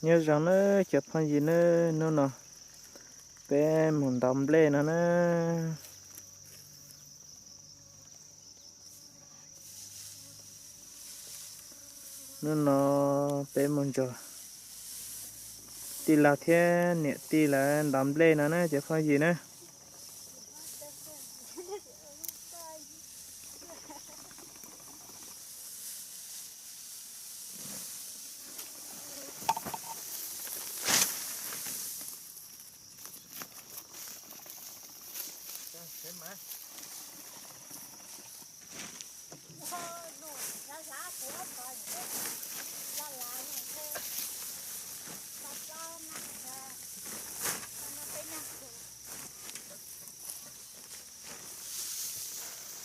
Nyob zoo nawb cov phooj ywg nawb, hnub no peb mus ntov nplej no na. Hnub no peb mus nrog tij laug thiab niam tij lawv ntov nplej no na cov phooj ywg na.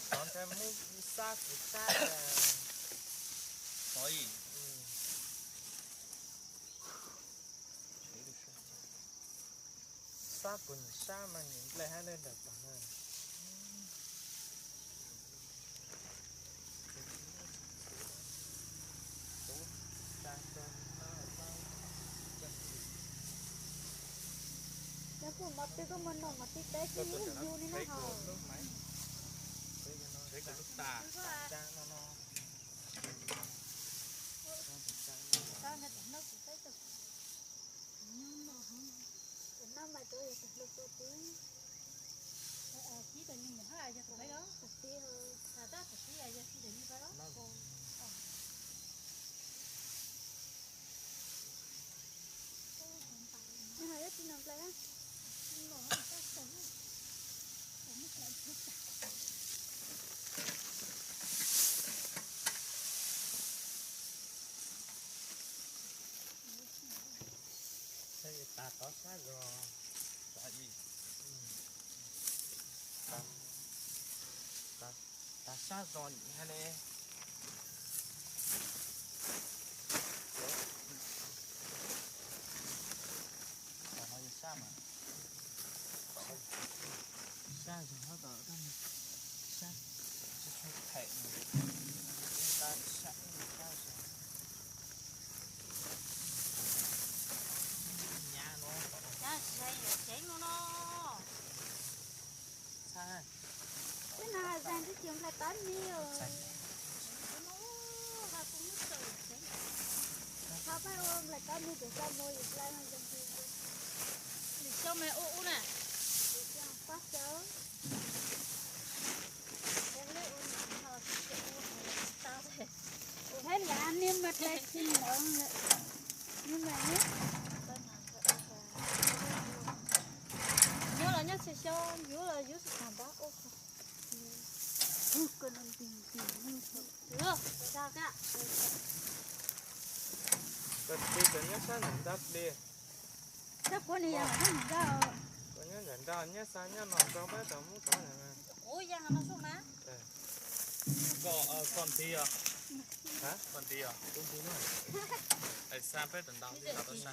Tov ntshai muab sab kuv sab. Sab kuv niam sab mas niam nplej hab lej ntawm tod na. Cov kuj mov tw koj muaj noj mov tw teb xwb yug li na hos. Tas tov sab zog, tas sab zog ha ne. Sab mas, sab zog hab tom, sab, sab, sab, Twb na zag twb tsis nplai tab ni. Qhov pab ua nplai tab ni ces nplai mus yus nplai no zoo li xyoo mas ua ub na. Pab xyoo. Ua li ua no tsis ua tau. Ua hab li niag mas tais tsis ntawd lawm. Niag mas nyob los nyob xyoo xyoo, yuav los yuav xyoo tag nrho ua. Koj txiv tseem nyob sab nram nrab plig. Koj puab ni yog nyob nram nrab. Kuv nyob nram nrab, nyob xa nyob no rau peb tau mub tov na. Kuv yog no xwb mas. Koj, koj nti os. Koj nti os. Kuv nti na. Xa peb tau ntau li no tau xa.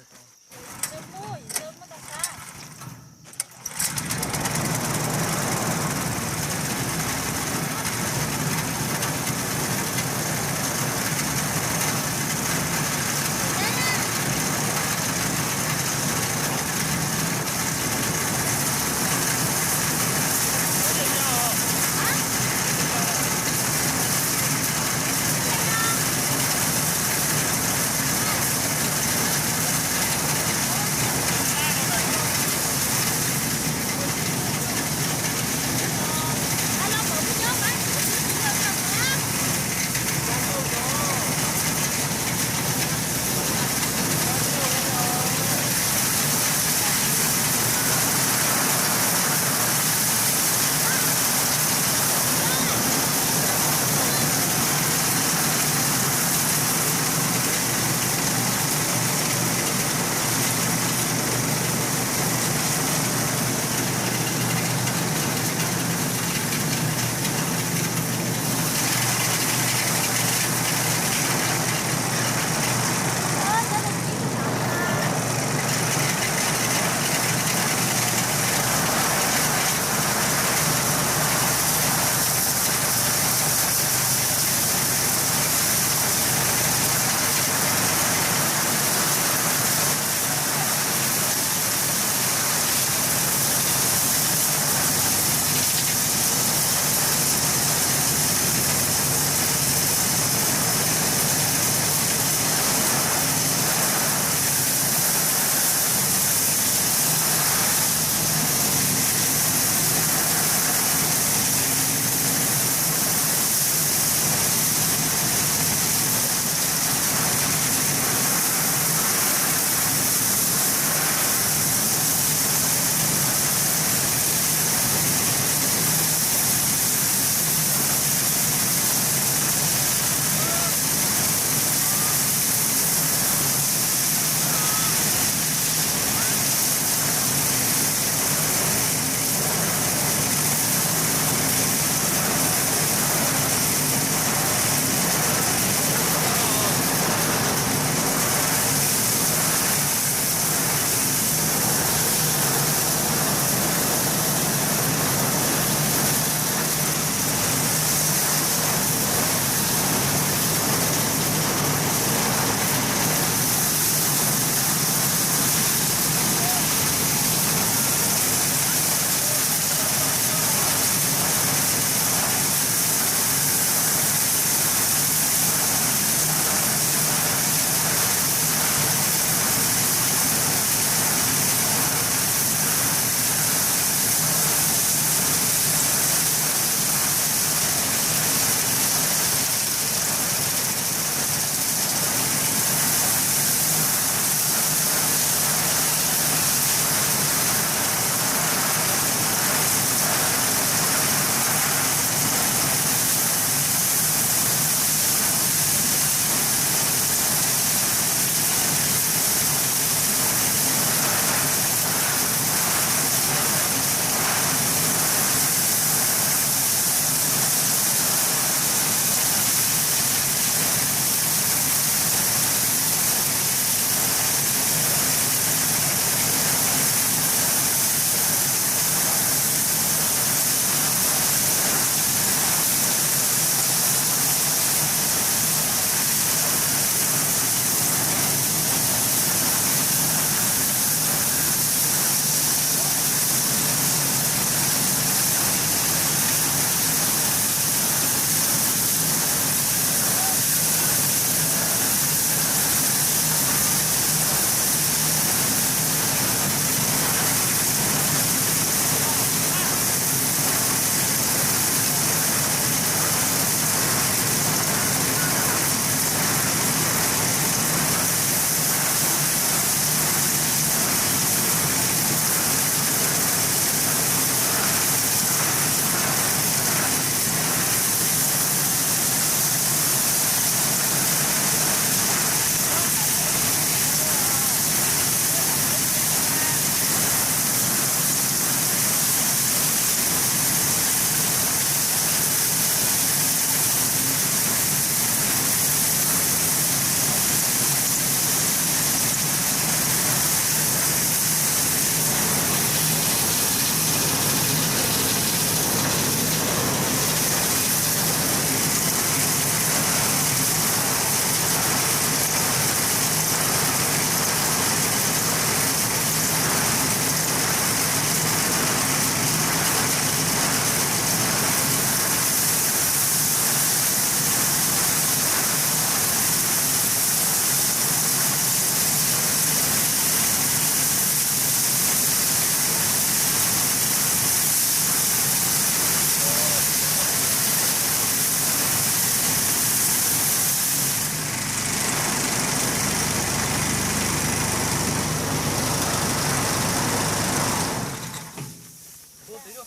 Cov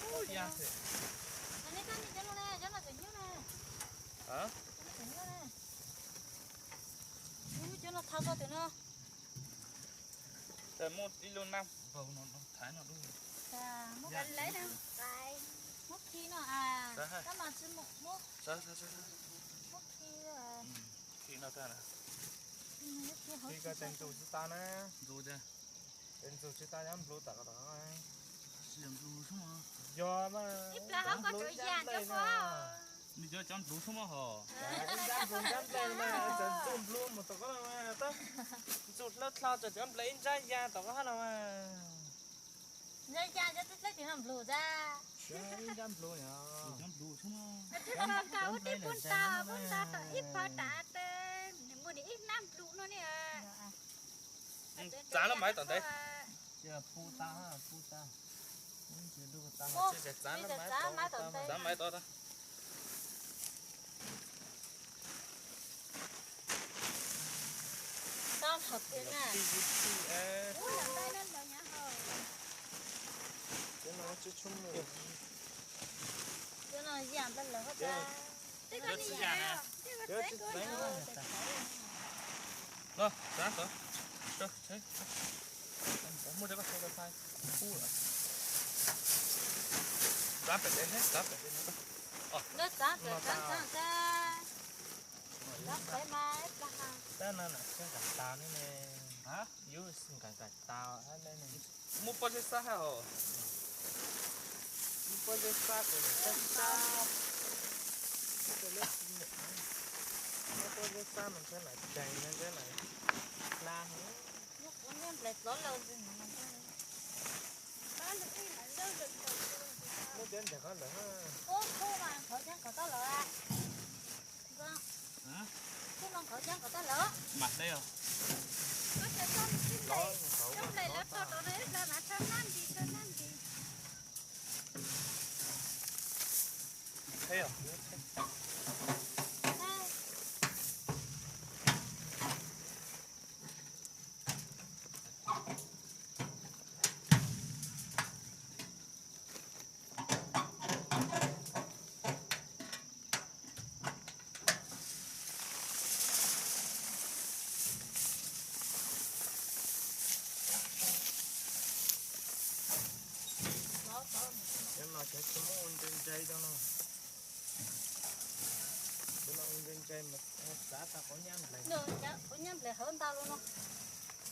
no tseem nyuaj na. Cov no tseem nyuaj na. Cov no thav koj tus no. Muab ib lub nab npaum no thaiv no. Muab khi no. Tab mas tsis muab, muab khi. Khi no tag na. Khi koj tes ntxuag tsis tau na. Ntxuag tsis tau nyob nplua tom ko. Yog mas. Ib plag hauv ko tsuas yam cov ko. Nws cov cov nplua xwb mas hos. Ib nrab nplua nrab nplej mas txawm ntxuag nplua mus tom ko mas tab, ntxuag hlawb dlhau txawm cov nplej ib nrab ya tom ko hab no mas. Nrab ya cov tib teb tim no nplua tsa. Ib nrab nplua yog. Cov nplua xwb mas. Tib plag nkaus ua tib pub nta pub nta tom ib phav tas tes nws muaj nws ib nab nplua no ne. Txav lub maiv tom ntev. Pu ta, pu ta. Txav maiv tom ntev. Cov no tsis tshua muaj. Cov no yam npaj lawm hos. Cov tsis yam na. Cov tsis txeev. No, txav tod. Muaj dab tsi ko txav pub lawm. Txav pem, txav pem. Tab no na tseem kam tas ne ne. Yus kam kam tas ne. Muab pob zeb xab hab os. Muab pob zeb xab kom sab sab. Muab pob zeb xab mas ntshai lam tsees no ntshai lam hla. Muab cov ntawm qhov lawm. Mam li os. Cov no cov tsis muaj ua ntse ntse rau no. Cov no ua ntse ntse mas txav tau qhov nyab nples. Qhov nyab nples hawv ntau lawm no.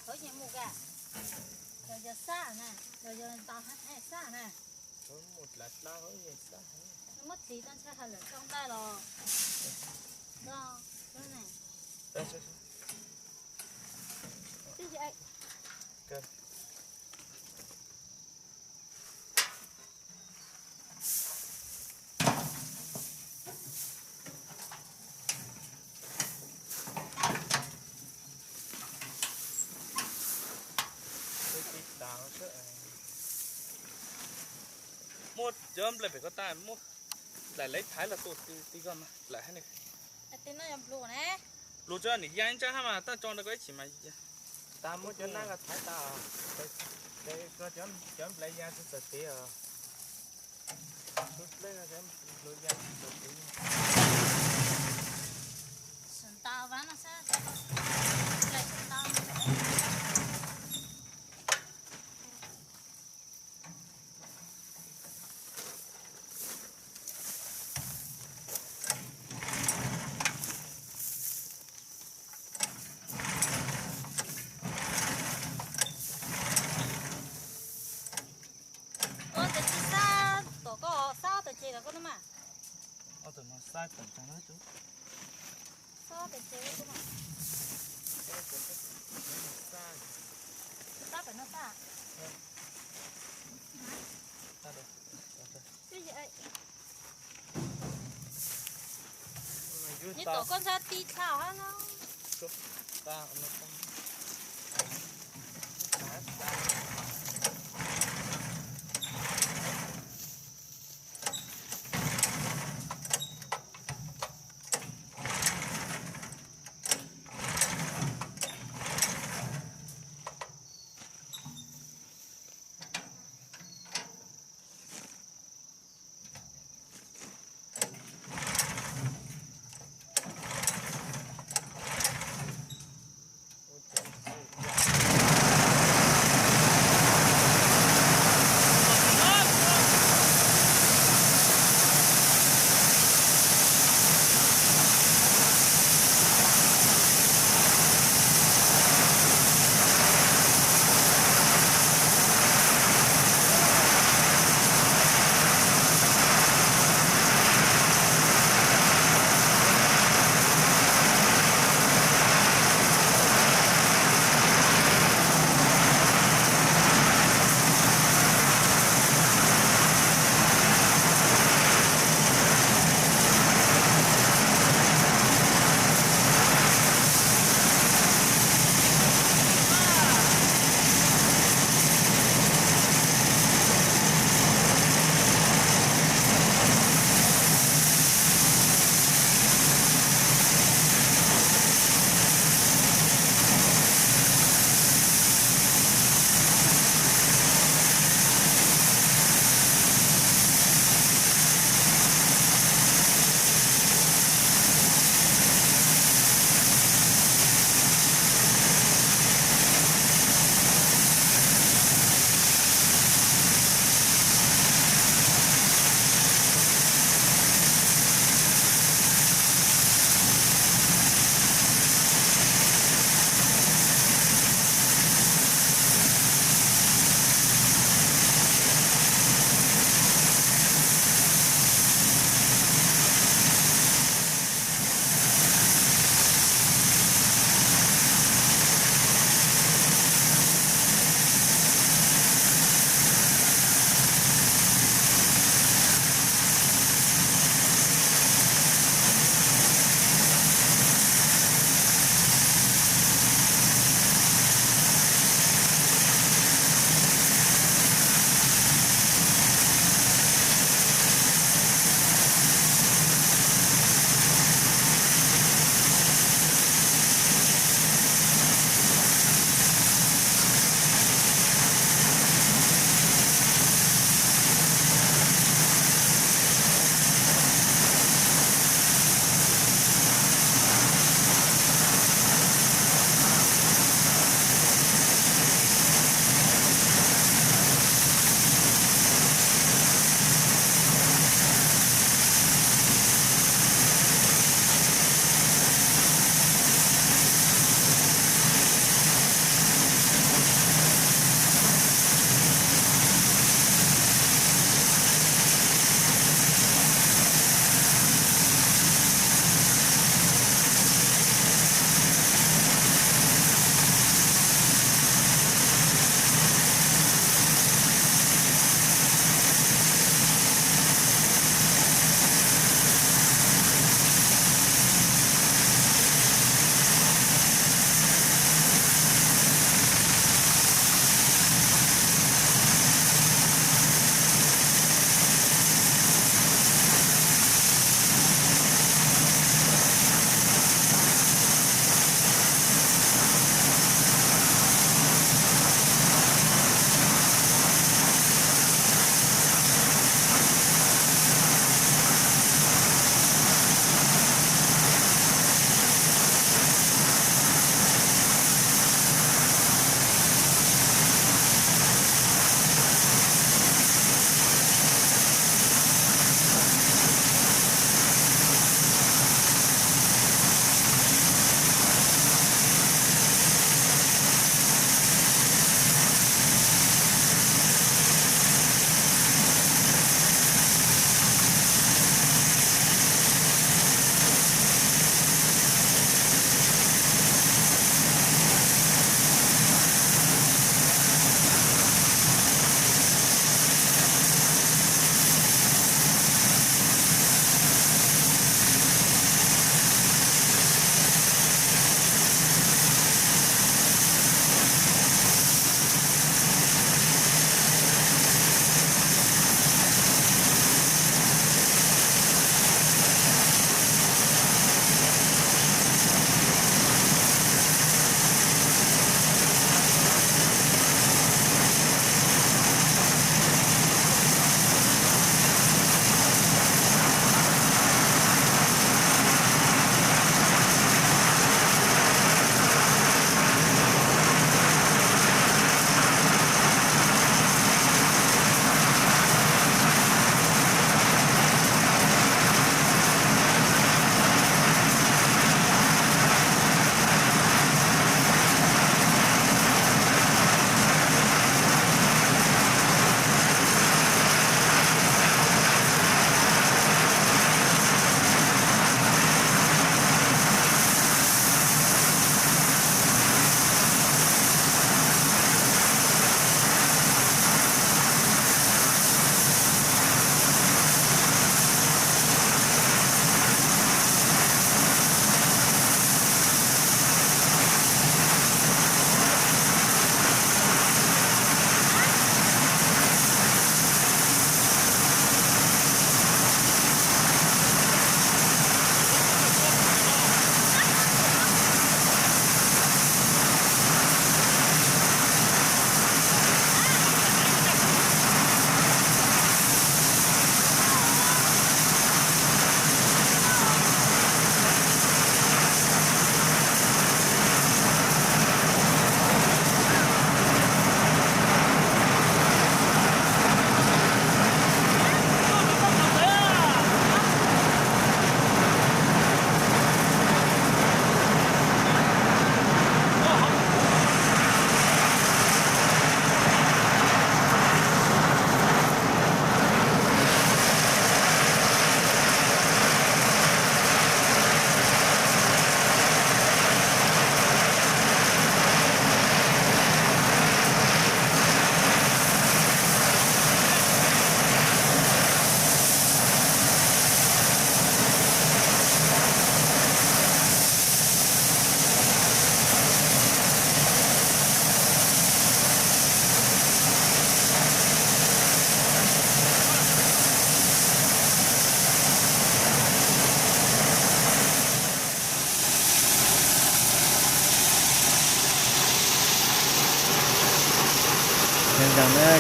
Hawv nyias mus ka. Los yog xab na, los yog ntaus heev xab na. Muab dlav dlav hawv nyias xab. Muab txiv tau ntshai hawv lawm tau ntaj los. Muab cov nplej pem ko tas muab dlaim lawv thaiv los tua ti ko mas dlaim hab ne. Nplua tso nim ya ib ntsab hab mas tab tso ntawd ko ib chim mas. Tas muab cov nab ko thaiv tas, cov nplej ya tsis txawm tiv os. Ua ntawd tsis xab tom koj, xab ob tawm ces los koj no mas. Ob tawm no xab tawm tag na. Xab ob tawm ces los koj mas. Xab pem no xab. Nyob tom koj ntshai ti dlhau hab no.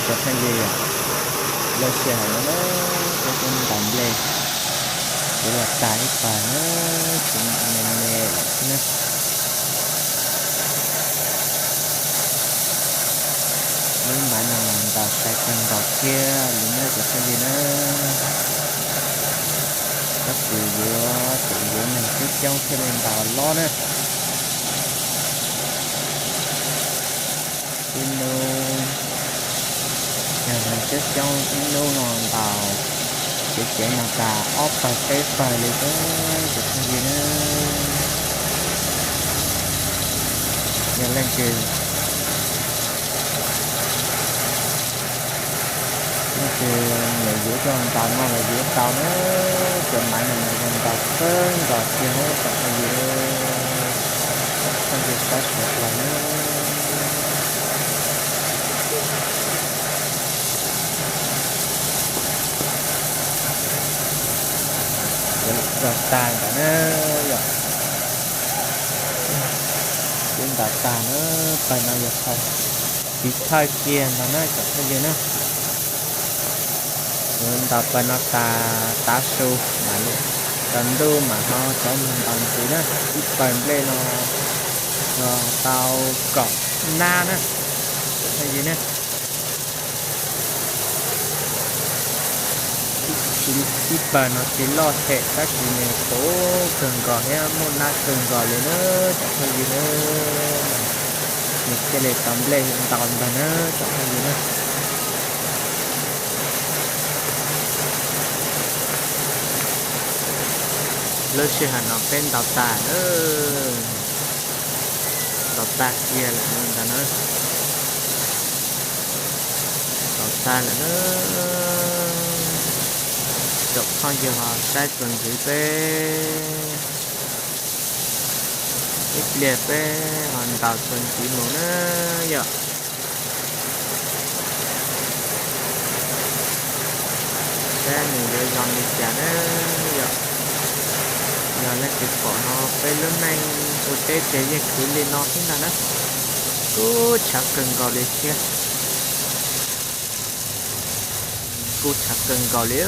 Cov phooj ywg, lub sij hawm no na, peb twb ntaus nplej, kuv los tag ib pawg na, tsis me me lawm thiab na. Lub npav no mas ntaus sai kawg nkaus thiab li na cov phooj ywg na. Tab sis yuav tsum yuav neeg coob coob thiaj li ntaus lob na. Ib hnub, yog neeg coob coob ib hnub no ntaus tsev tsev no tas ob pawg peb pawg li thiab cov phooj ywg na. Yog leej twg, leej twg nyiam yuav coj ntaus no los yuav tau na, cov maiv no mas yog ntaus kawg nkaus tiag na cov phooj ywg, cov phooj ywg saib sawv daws na. Ntaus tag ntawm na, yog twb ntaus tag na, pawg no yog pawg tiv thawj kiag ntag na cov phooj ywg na. Yuav ntaus pawg no tas tav su mam li, tsaus ntuj mam ho rov mus ntaus ntxiv na. Ib pawg nplej no yog tau kaum nab na cov phooj ywg na. Ib pawg no tsis loj them tab sis nws puv kawg nkaus thiab muaj nab kawg nkaus li na cov phooj ywg na. Nws thiaj li tau nplej ntaus ntag na cov phooj ywg na. Lub sij hawm no peb ntaus tag na, ntaus tag kiag lawm ntag na. Ntaus tag lawm na. Cov phooj ywg ho saib txuas ntxiv peb, ib pliag peb ho ntaus txuas ntxiv mus na yom. Saib nws yuav zoo li cas na yom. Yog leej twg pom no peb lub neej ua teb ces yeej khwv li no xwb ntag na. Kuj tshav kawg nkaus li thiab. Kuj tshav kawg nkaus li.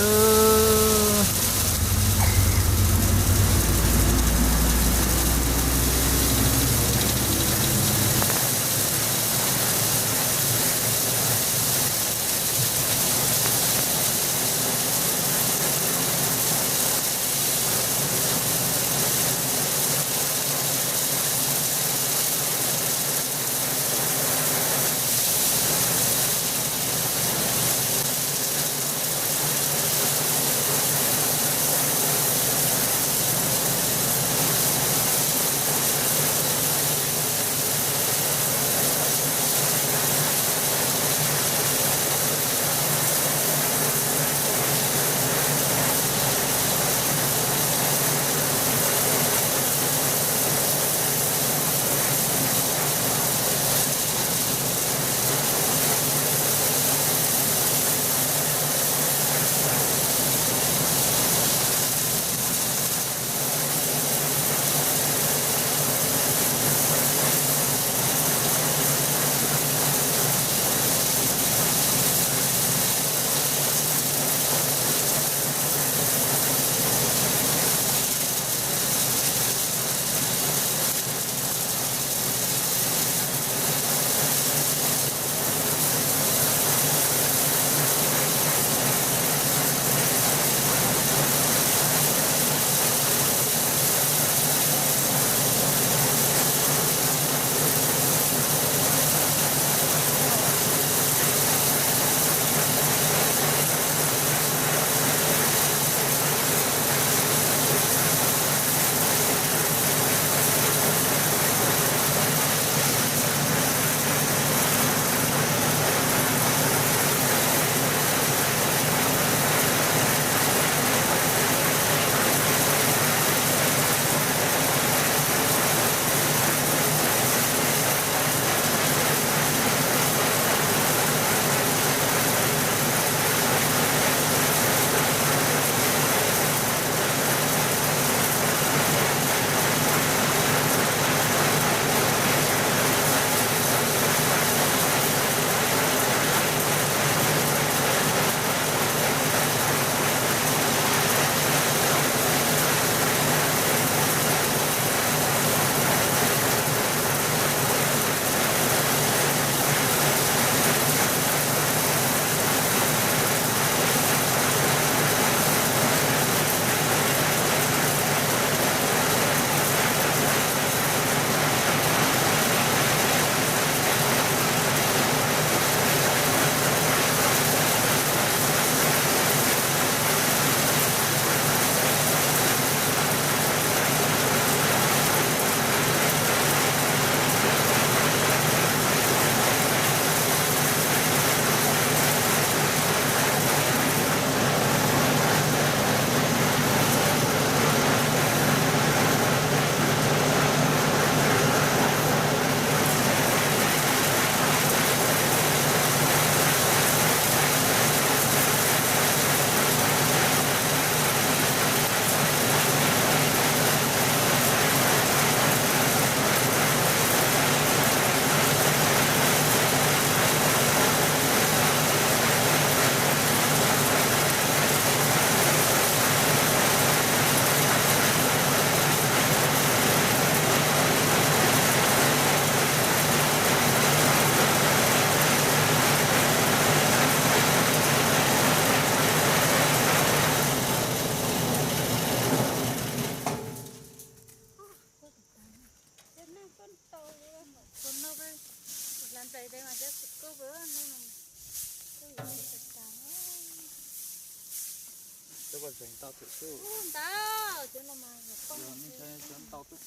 Cov koj zeeg tau thiab xwb. Ntau, cov no mas yog poob. Yog nej cov ntau twb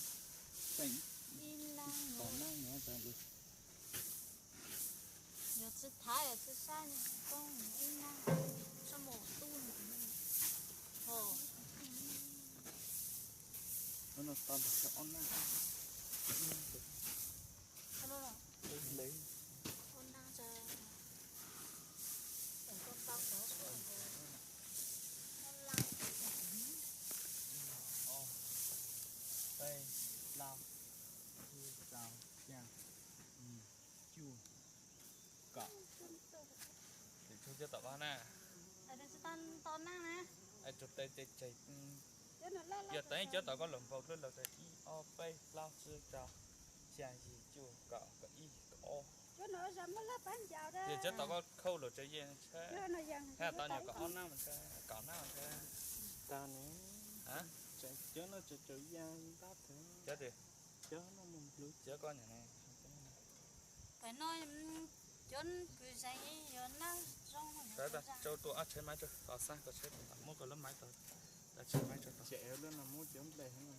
zeeg ib nab tom nab nyob tas li. Yog tsis thav yog tsis saib poob ib nab, sab mus tub mus. Ho. Lub no tau los ob nab. Ob nab. Ob, peb, plaub, tsib, rau, xya, yim, cuaj, kaum. Tes tshuav cov tom koj na. Tus tes tseg, yog teev cov tom koj los npaum dlub los tes ib ob peb plaub tsib rau xya yim cuaj kaum kaum ib kaum ob. Yog cov tom koj khauj los tsev yeej tshab, hab tom nyuam kaum ob nab mas tshab, kaum nab mas tshab. Tag ne, cov no tseem tsawv ya ntab thwv. Cov twg? Cov no mus hlub cov koj nyam ne. Pem no cov kws zeeg yuav nab zoo. Sawv tas tsau tua ob tsheb maiv rau tom xab kom tsheb tau muab koj lub maiv tau, tsheb maiv rau tom. Ces lub no muab cov nplej no.